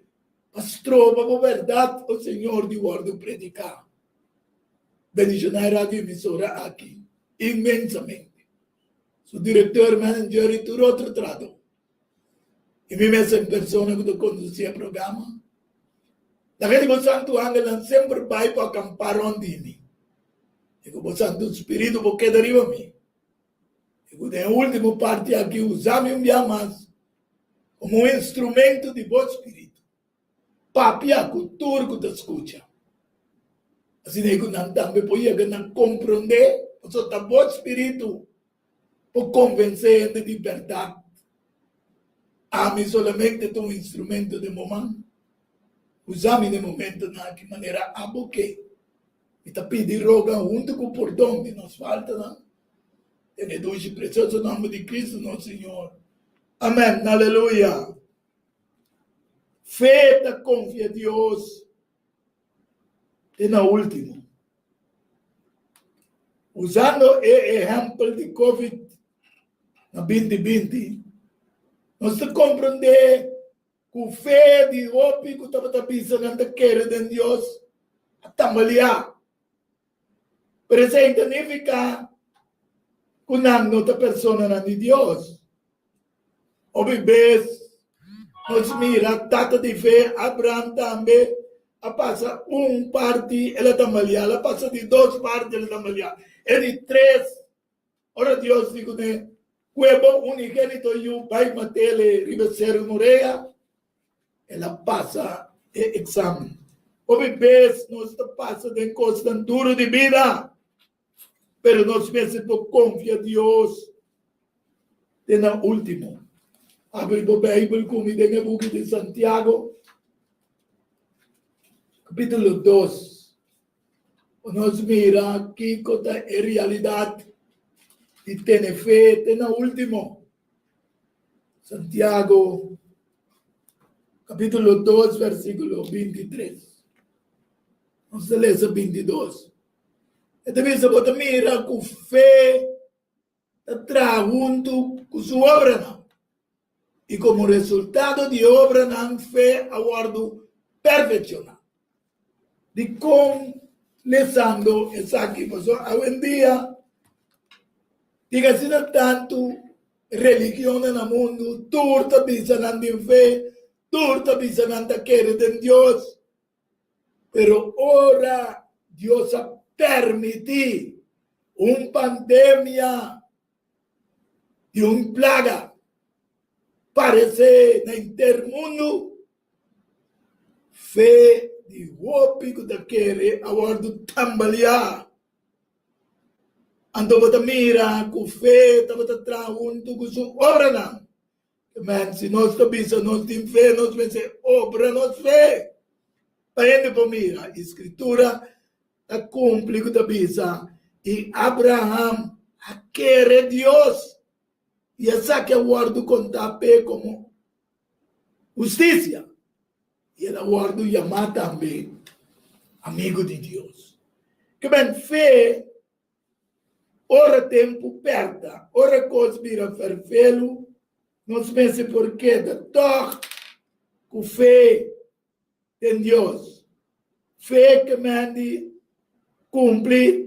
pa stroba bo bèrdat, o Señor, di wòrdu prediká. Bendishoná e radio emisora aki inmensamente, su direktor, manager i tur otro trahadó. I mi mes en persona ku ta kondusí e programa. Laga di bo santu angelnan semper bai pa akampá rònt di mi, i ku bo santu spiritu por keda riba mi, i ku den e último parti aki usa mi un bia mas komo un instrumento di bo spiritu. Papia ku tur ku ta skucha, asina ei ku nan tambe por yega na komprondé, pasobra ta bo spiritu por konvensé hende di bèrdat. Ami solamente ta un instrumento den bo man. Usa mi den momentonan aki manera abo ke. Mi ta pidi roga huntu ku pordon di nos faltanan, den e dushi presioso nòmber di Kristu nos Señor. Amèn. Aleluya! Fe ta konfia Dios te na último. Usando e ehèmpel di Covid na 2020, nos ta komprondé ku fe di hopi ku tabata bisa nan ta kere den Dios a tambaleá. Pero esei ta nifiká ku nan no ta personanan di Dios. Hopi bes nos mira tata di fe Abraham tambe a pasa un parti el a tambaleá, el a pasa di dos parti el a tambaleá, e di tres ora Dios di kuné, Kue bo unigénito yu bai mat'el riba seru Morea. El a pasa e examen. Hopi bes nos ta pasa den kosnan duru di bida, pero nos mester por konfia Dios te na ultimo. Abri bo Beibel ku mi den e buki di Santiago, kapitulo 2, pa nos mira kiko ta e realidat di tene fe te na ultimo. Santiago, capítulo 2, versículo 23. Nos ta lesa 22. E ta bisa, bo ta mira ku fe ta traha huntu ku su obranan. I komo resultado di e obranan, fe a wòrdu perfekshoná. Dikon lesando esaki? Pasobra awendia tin asina tantu religionnan na mundu, tur ta bisa nan tin fe, tur ta bisa nan ta kere den Dios, pero ora Dios a permití un pandemia. Di un plaga paresé na henter mundu, fe di hopi ku ta kere a wòrdu tambaliá. Anto bo ta mira ku fe tabata traha huntu ku su obranan. Men, si nos ta bisa nos tin fe, nos mester obra nos fe pa hende por mira. I Skritura ta kumpli ku ta bisa, I Abraham a kere Dios, i esaki a wòrdu kontá p'e komo hustisia, i el a wòrdu yamá tambe amigu di Dios. Ke men fe Ora tempu pèrta, ora kos bira ferfelu, nos mester por keda tòg ku fe den Dios. Fe ke mende kumpli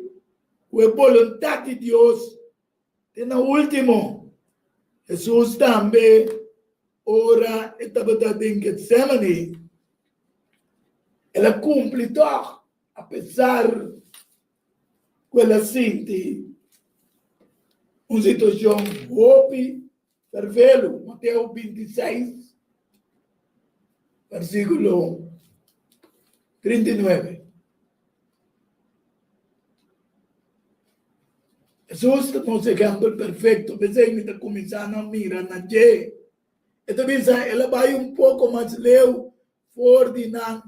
ku e boluntat di Dios te na último. Hesus tambe ora e tabata den Getsémani, el a kumpli tòg apesar ku el a sinti un situashon hopi fervelu. Mateo 26, versíkulo 39. Hesus ta nos ehèmpel perfekto, p'esei mi ta kuminsá na mira na dje. E ta bisa el a bai un poko mas leu for di nan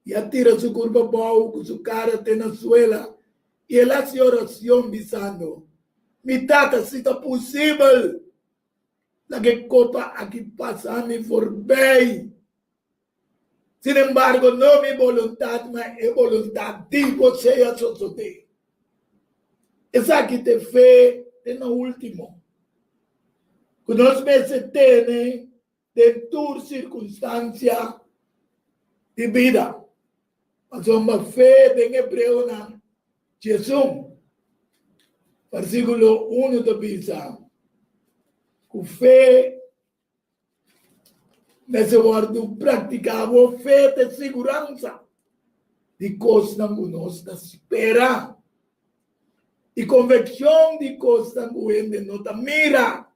i a tira su kurpa bou ku su kara te na suela, i el a hasi orashon bisando, Mi Tata, si ta pusibel, laga e kopa aki pasa mi forbei. Sin embargo, no mi boluntat, ma e boluntat di bo sea sosodé. Esaki ta e fe te na último ku nos mester tene den tur sirkunstansia di bida. Pasobra fe den Hebreonan 11, versíkulo 1 ta bisa ku fe mester wòrdu praktiká. Bo fe ta e siguransa di kosnan ku nos ta spera i konvikshon di kosnan ku hende no ta mira.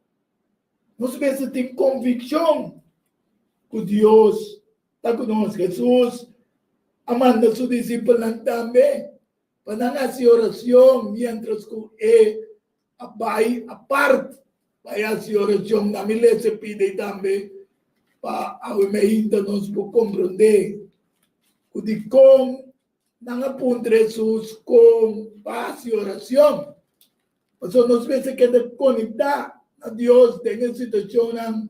Nos mester tin konvikshon ku Dios ta ku nos. Hesus a manda su disipelnan tambe pa nan hasi orashon miéntras ku e a bai apart pa e hasi orashon. Na mi lesa e pidi tambe pa awe meinta nos por komprondé ku dikon nan a puntra Hesus kon pa hasi orashon. Pasobra nos mester keda konektá na Dios den e situashonnan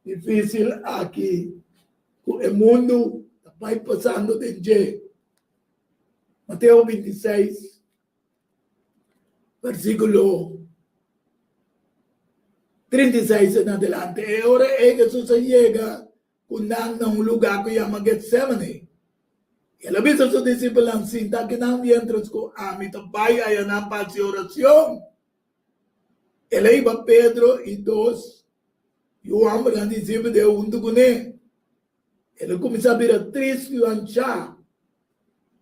difísil aki ku e mundu ta bai pasando den dje. Mateo 26, versíkulo 36 en adelante. E ora ei Hesus a yega ku nan na un lugá ku yama Getsémani. I el a bisa su disipelnan, Sinta akinan miéntras ku ami ta bai ayanan pa hasi orashon. El a hiba Pedro i dos yu hòmbernan di Zebedeo huntu kuné. El a kuminsá bira tristu i anshá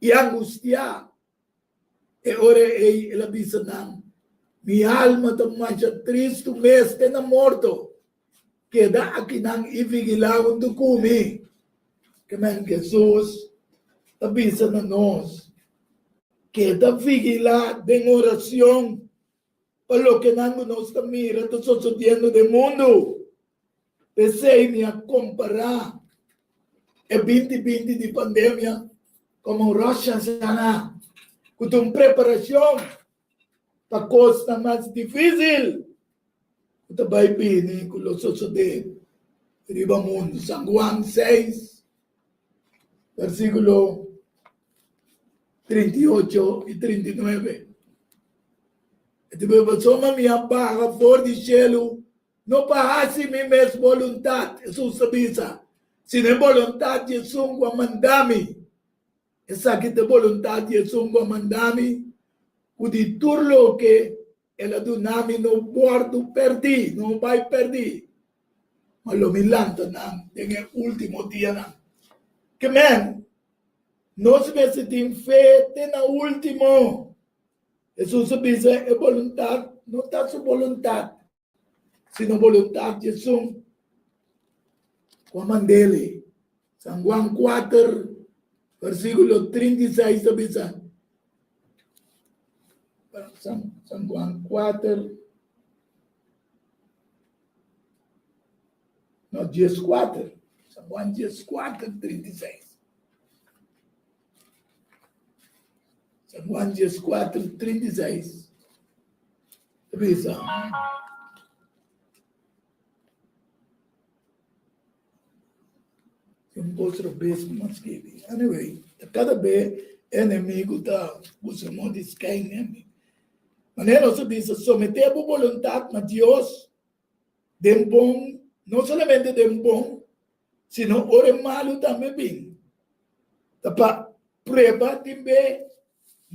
i angustiá. E ora ei el a bisa nan, Mi alma ta masha tristu mes te na morto. Keda akinan i vigilá huntu ku mi. Kemen Hesus ta bisa na nos, Keda vigilá den oracion pa lokenan ku nos ta mira ta sosodiendo den mundu. P'esei mi a kompará e 2020 di pandemia komo un Rosh Hashanah, ku ta un preparashon pa kosnan mas difísil ku ta bai bini ku lo sosodé riba mundu. San Juan 6, versíkulo 38 i 39. E ta bisa, Pasobra mi a baha for di shelu No pa hasi mi mes boluntat, Hesus a bisa, sino e boluntat di esun ku a manda mi. Esaki ta e boluntat di esun ku a manda mi, ku di tur loke el a duna mi no wòrdu pèrdí, no bai pèrdí, ma lo mi lanta nan den e último dianan. Ke men, nos mester tin fe te na último. Hesus a bisa, E boluntat no ta su boluntat. sino boluntat di esun ku a mand'El. San Juan 4, versíkulo 36 ta bisa, San, San Juan 4, no, 14, San Juan 14, 36. San Juan 14, 36. Ta bisa. Un kos robes ku mas skibi. Anyway, ta kada be enemigu ta buska modo di skei nemi. Manera nos a bisa, someté bo boluntat na Dios den bon, no solamente den bon, sino ora e malu tambe bin. Ta pa prueba tin be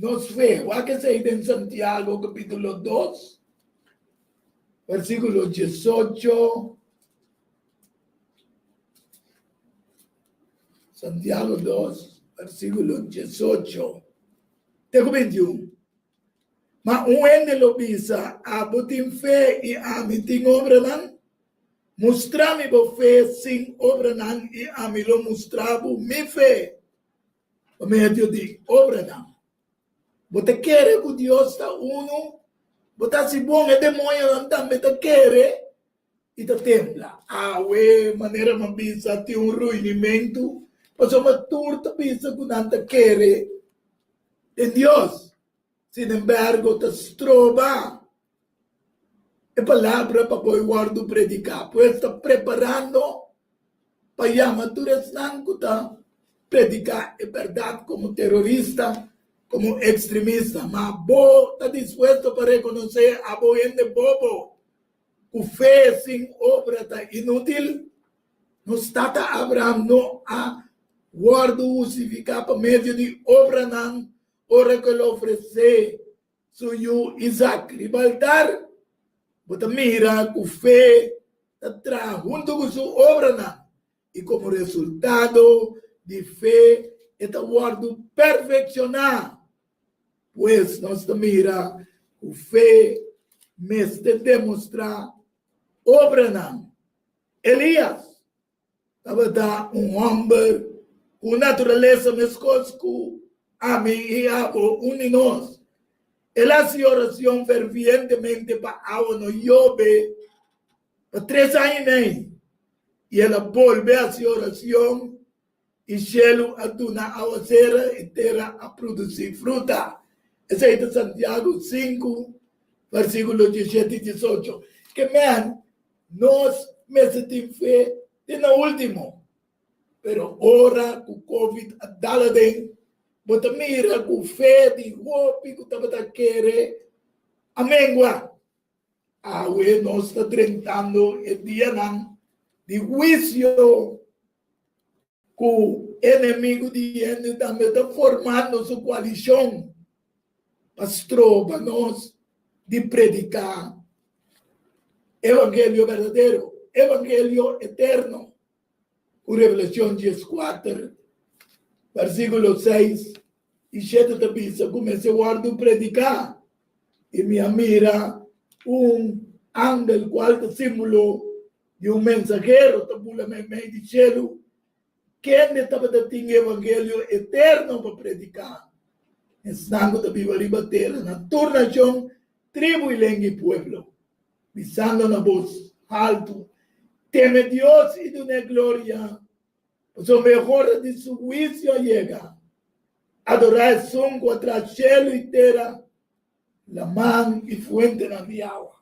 nos fe. Wak esei den Santiago kapítulo 2, versíkulo 18. Santiago 2, versíkulo 18 te ku 21. Ma un hende lo bisa, Abo tin fe i ami tin obranan. Mustra mi bo fe sin obranan i ami lo mustra bo mi fe pa medio di obranan. Bo ta kere ku Dios ta unu? Bo ta hasi bon, e demoñonan tambe ta kere i ta tembla. Awe, manera mi a bisa, tin un ruinimentu, pasobra tur ta bisa ku nan ta kere den Dios. Sinembargo, ta stroba e palabra pa por wòrdu prediká. Pues ta preparando pa yama tur esnan ku ta prediká e bèrdat komo terorista, komo ekstremista. Ma bo ta dispuesto pa rekonosé abo hende bobo Ku fe sin obra ta inútil. Nos tata Abraham no a wòrdu hustifiká pa medio di obranan ora ku el a ofresé su yu Isaac riba altar? Bo ta mira ku fe ta traha huntu ku su obranan, i komo resultado di fe e ta wòrdu perfekshoná. Pues nos ta mira ku fe mester demostrá obranan. Elias tabata un hòmber ku un naturalesa meskos ku ami i abo, un di nos. El a hasi orashon fervientemente pa awa no yobe pa tres aña i mei, i el a bolbe hasi orashon I shelu a duna awasera i tera a produsí fruta. Esei ta Santiago 5, versíkulo 17 i 18. Ke men, nos mester tin fe te na último. Pero ora ku covid a dal aden, bo ta mira ku fe di hopi ku tabata kere a mengua. Awe nos ta drentando e dianan di huisio ku enemigu di hende tambe ta formando su koalishon pa stroba nos di prediká evangelio berdadero, evangelio eterno. Ku Revelashon 14, versíkulo 6 i shete ta bisa ku mester wòrdu prediká. I mi a mira un angel kual ta símbolo di un mensahero ta bula meimei di shelu, kende tabata tin evangelio eterno pa prediká esnan ku ta biba riba tera na tur nashon, tribu i lenga i pueblo, bisando na bos haltu, Teme Dios i dun'é gloria, Pasobra e ora di su huisio a yega. Adorá esun ku a traha shelu i tera, laman i fuentenan di awa.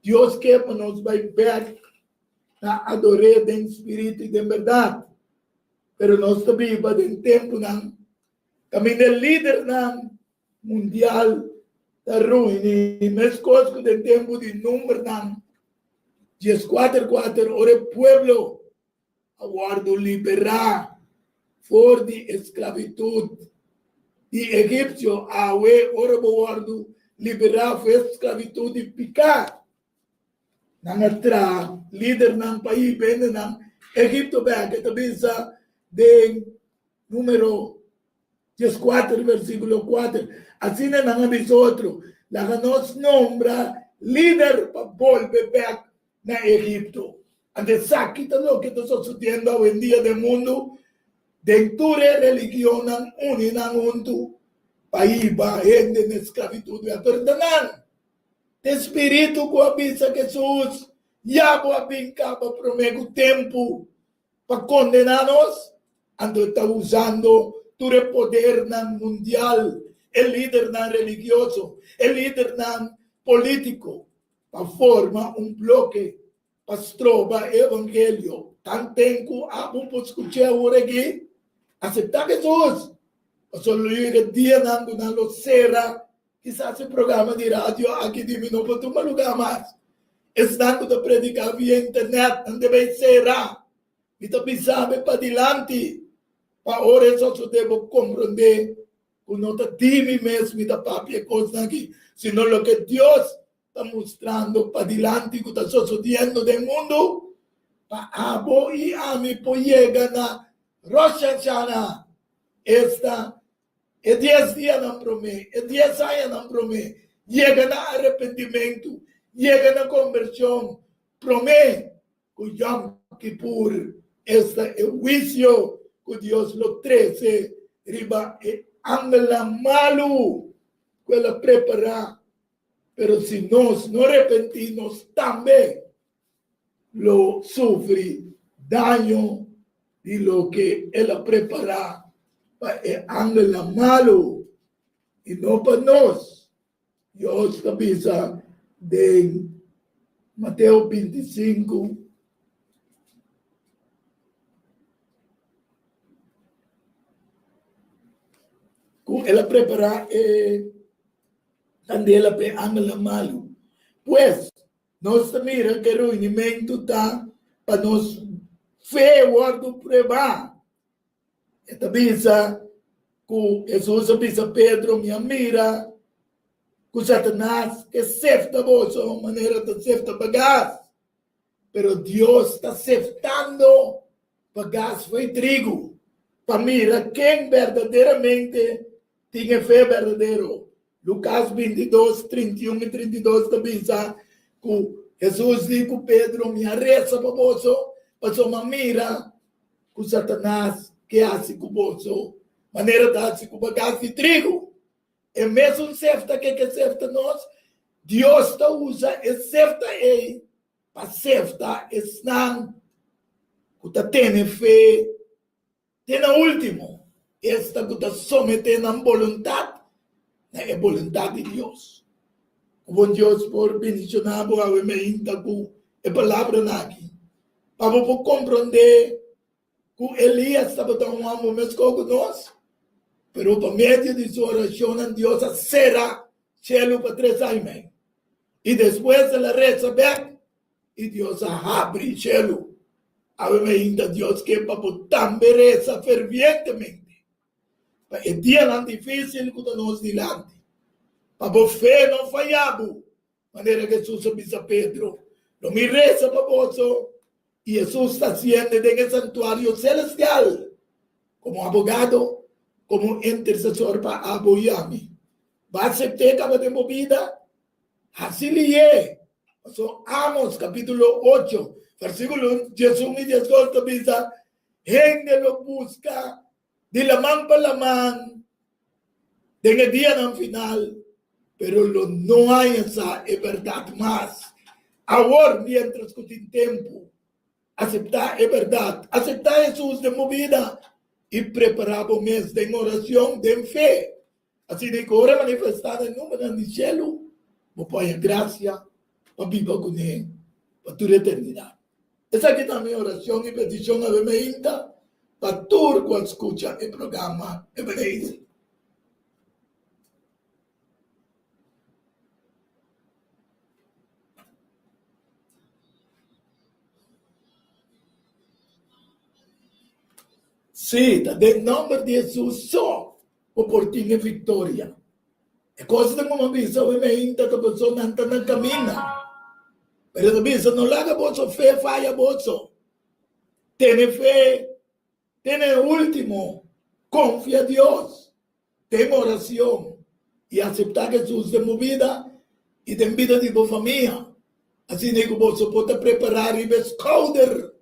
Dios ke pa nos bai bèk na ador'é den spiritu i den bèrdat. Pero nos ta biba den tempunan kaminda e lidernan mundial ta ruini meskos ku den tempu di Numbernan 14 kuater ora e pueblo a wòrdu liberá for di esklabitut di egipsio. Awe, ora bo wòrdu liberá for e sklabitut di piká, nan a traha lidernan pa i bende nan Egipto bèk. E ta bisa den Número 14, versíkulo 4, Asina nan a bisa otro, Laga nos nombra lider pa bolbe bèk. na Egipto. Anto esaki ta loke ta sosodiendo awendia den mundu, den tur e religionnan uni nan huntu pa hiba hende na esclavitud. Pero ta nan, ta e spiritu cu a bisa Jesus, Ya bo a bin caba prome cu tempu pa kondená nos, anto e ta usando tur e podernan mundial, e lidernan religioso, e lidernan polítiko, pa forma un bloke pa stroba e evangelio. Tanten ku abo por skuch'é awor aki, aseptá Hesus, pasobra lo yega dianan ku nan lo sera kisas e programa di radio aki di mi no por tuma lugá mas. Esnan ku ta prediká via internet nan debe sera. Mi ta bisa bo padilanti pa ora e sosodé bo komprondé ku no ta di mi mes mi ta papia e kosnan aki, sino loke Dios ta mustrando padilanti ku ta sosodiendo den mundu pa abo i ami por yega na Rosh Hashanah, esta E dies dianan promé, e dies añanan promé, yega na arepentimentu, yega na kombershon promé ku Yom Kippur, esta e huisio ku Dios lo trese riba e angelnan malu ku el a prepará. Pero si nos no repentí, nos tambe lo sufri daño di loke el a prepará pa e angelnan malu i no pa nos. Dios ta bisa den Mateo 25, ku el a prepará e kandela pa e angelnan malu. Pues, Nos ta mira ku e reunimentu ta pa nos fe wòrdu pruebá. E ta bisa ku Hesus a bisa Pedro, Mi a mira ku Satanas ke sefta boso manera ta sefta bagas, pero Dios ta seftando bagas fo'i trigu pa mira ken berdaderamente tin e fe berdadero. Lukas 22, 31 i 32 ta bisa ku Hesus di ku Pedro, Mi a resa pa boso, pasobra mi a mira ku Satanas ke hasi ku boso manera ta hasi ku bagas di trigu. E mesun sefta ke ke sefta nos, Dios ta usa e sefta ei pa sefta esnan ku ta tene fe. Te na último, esta ku ta someté nan boluntat na e boluntat di Dios. Ku bon Dios por bendishoná bo awe meinta ku e palabranan aki, pa bo por komprondé ku Elias tabata un hòmber meskos ku nos, pero pa medio di su orashonnan Dios a sera shelu pa tres aña i mei. I despues el a resa bèk I Dios a habri shelu. Awe mainta Dios ke pa bo tambe resa fervientemente pa e dianan difísil ku ta nos dilanti, pa bo fe no faya bo, manera Hesus a bisa Pedro, Lo mi resa pa boso. I Hesus ta hasiende den e santuario selestial komo abogado, komo intersesor pa abo i ami. Bo a asept'é kaba den bo bida? Hasi lié, pasobra Amos kapítulo ocho, versíkulo diesun i diesdos ta bisa, Hende lo buska di laman pa laman den e dianan final, pero lo no haña sa e bèrdat mas. Awor, miéntras ku tin tempu, aseptá e bèrdat, aseptá Hesus den bo bida i prepará bo mes den orashon, den fe. Asina ku ora manifestá na e numbernan di shelu, bo por haña grasia pa biba kuné pa tur eternidat. Esaki ta mi orashon i petishon awe mainta pa tur ku a skucha e programa Ebenezer. Sí, ta den nòmber di Hesus so bo por tin e viktoria. E kos ta komo bisa wen ainda ta paso nan ta na kaminda. Pero e ta bisa no laga boso fe faya boso. Tene fe, tene e ultimo, konfia Dios, den oracion i aseptá Jesus den bo bida i den bida di bo famia. Asina ku boso por ta prepará riba e skouder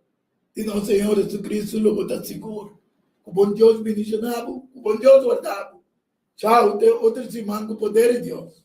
di nos Señor Jesucristo, lo bo ta sigur ku bon Dios bendishoná bo, ku bon Dios warda bo. Chao, te otro siman ku poder di Dios.